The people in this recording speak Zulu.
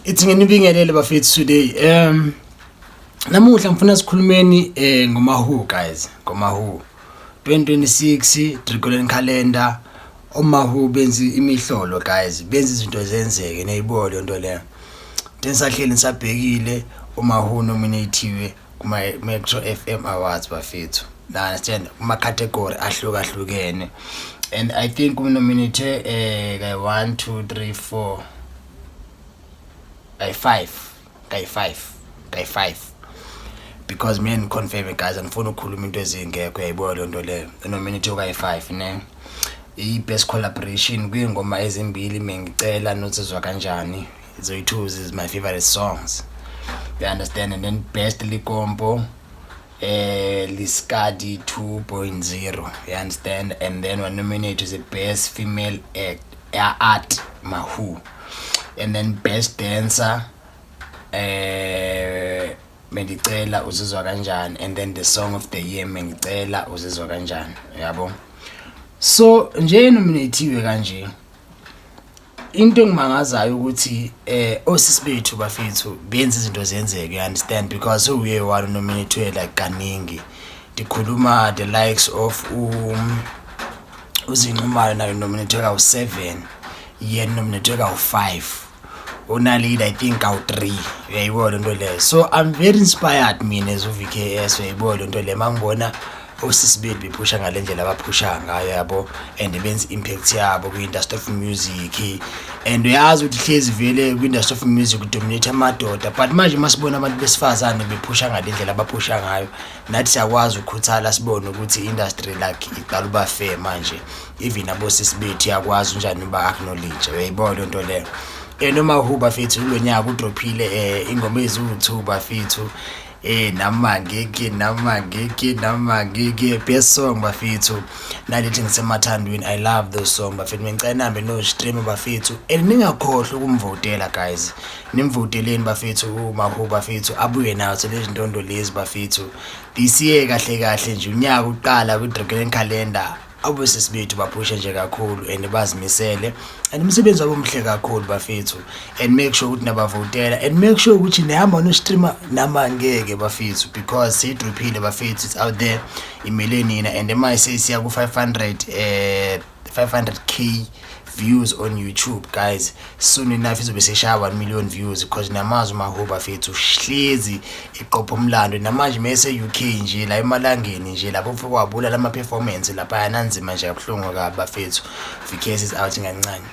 Ithi nginibingelele bafethu today. Namuhla ngifuna sikhulumeni ngoMawhoo guys, ngoMawhoo. 2026 Gregorian calendar, oMawhoo benza imihlolo guys, benza izinto zenzeke, niyayibona le nto leyo. Ngisahleli nisabhekile, uMawhoo nominatiwe kuma Metro FM Awards bafethu. Na understand, kuma category ahlukahlukene. And I think unominate kay 1 2 3 4 kay 5 kay 5 kay 5, because mina ngiconfirm guys, angifuni ukukhuluma into ezingekho, uyayibona le nto leyo. Unominate kay 5 ne i-best collaboration kuyingoma ezimbili, Mengicela noZizwa Kanjani. Zoyi-two is my favorite songs, you understand? And then best lekompo, Liskadi 2.0, you understand? And then one nominated as the best female act, art, Mawhoo, and then best dancer, Mendicela, Uzizwa Kanjani, and then the song of the year, Mengicela, Uzizwa Kanjani, yabo. So nje nominatiwe kanje, into engimangazayo ukuthi osisi bethu bafethu benza izinto zenzeke, you understand? Because uye wa nominate like kaningi, ndikhuluma the likes of uZee Nxumalo, nayo nominate kawu-7, yena nominate kawu-5, uNaledi I think kawu-3, uyayibona into leyo. So I'm very inspired mina as u-VKS, uyayibona into leyo, mangibona osisi bethu bephusha ngale ndlela abaphusha ngayo, yabo, and benza impact yabo kwi-industry of music. And uyazi ukuthi hlezi vele kwi-industry of music kudominate amadoda, but manje masibona abantu besifazane bephusha ngale ndlela abaphusha ngayo, nathi siyakwazi ukukhuthala, sibone ukuthi i-industry like iqala uba fair manje, even abosisi bethu iyakwazi unjani uba acknowledge, uyayibona le nto leyo. And uMawhoo bafethu kulo nyaka udrophile ingoma eziwu-2 bafethu, Namangeke, Namangeke, Namangeke, best song bafethu, nalethi Ngisemathandweni. I love those song bafethu. Ngicela nihambe no stream bafethu and ningakhohlwa ukumvotela guys, nimvoteleni bafethu uMawhoo bafethu, abuye nazo lezi ntondo lezi bafethu this year. Kahle kahle nje unyaka uqala kwi-Gregorian calendar, abosisi bethu baphushe nje kakhulu and bazimisele and umsebenzi wabo muhle kakhulu bafethu. And make sure ukuthi nabavotela and make sure ukuthi nihamba no-streama Namangeke bafethu, because seyidrophile bafethu, it's out there, imele nina. And manje sesiya ku-500 500K views on YouTube guys. Soon enough izobe seshaya 1 million views, because namazi uMawhoo bafethu hlezi eqopha umlando. Namanje mese UK nje la emalangeni nje lapho ufike wabulala ama performance lapha, nanzima nje, kabuhlungu kabi bafethu. VKS is out kancane.